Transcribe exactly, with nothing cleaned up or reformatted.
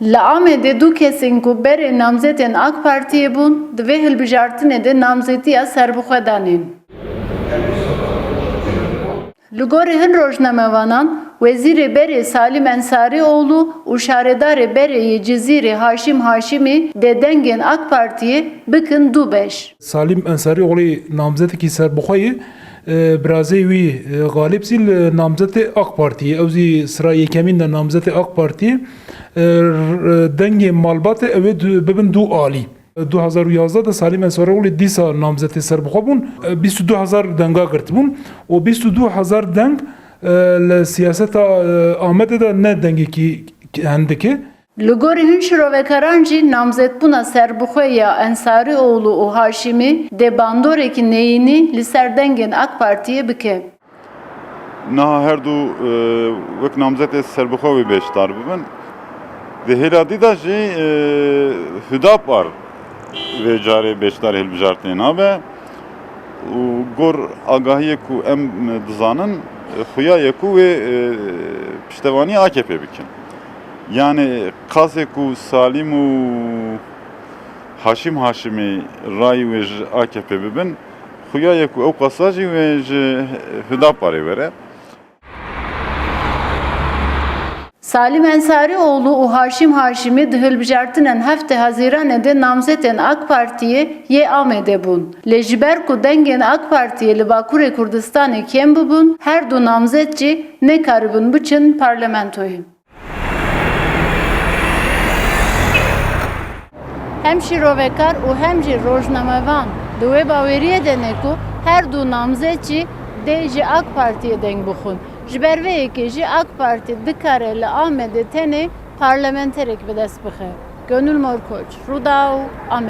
Li Amedê du kesên ku berê namzetên AK Partiyê bûn, di vê hilbijartinê de namzetiya serbixwe danîn. Li gorî hin rojnamevanan, wezîrê berê Salîm Ensarîoğlu û şaredarê berê yê Cizîrê Haşîm Haşîmî dê dengên AK Partiyê bikin du beş. Salîm Ensarîoğlî namzetekî serbixwe ye. E, birazê wî, e, Galîb zî li namzetê AK Partiyê. Ew zî sira yekemîn de namzetê AK Partiyê. E, r-, dengê malbatê ew ê du-, bibin du alî. Du hezar û yazdeh de Salîm Ensarîoğlî dîsa namzetê serbixwe bûn. E, bîst û du hezar denga girtibûn. Û bîst û du hezar deng, e, li siyaseta, e, Amedê de ne dengekî hindik e. Li gorî hin şirovekaran jî namzetbûna serbixwe ya Ensarîoğlu û Haşîmî dê bandorekî neyînî li ser dengên AK Partiyê bike. Niha her du, e, wek namzetê serbixwe wê beşdar bibin. Di hêla dî de jî, e, Hüdapar vê carê beşdarê hilbijartinê nabe û gor agahiyê ku em dizanin, e, xuya ye ku wê, e, piştevanî A K P bikin. Yani qasê ku Salîm û Haşîm Haşimî rayî wê ji A K P bibin, xuya ye ku ew qasa jî wê ji Hüdaparê were. Salîm Ensarîoğlu û Haşîm Haşimî di hilbijartinên heftê Hezîranê de namzetên AK Partiyê yê Amedê bûn. Lê ji ber ku dengên AK Partiyê li Bakurê Kurdistanê kêm bibûn, her du namzet jî nekaribûn biçin parlamentoyê. Hem şîrovekar û hem jî rojnamevan di wê baweriyê de ne ku her du namzet jî dê ji AK Partiyê deng bixwin. Ji ber vê yekê jî AK Partî dikare li Amedê tenê parlamenterek bi dest bixe. Gönül Morkoç, Rûdaw, Amed.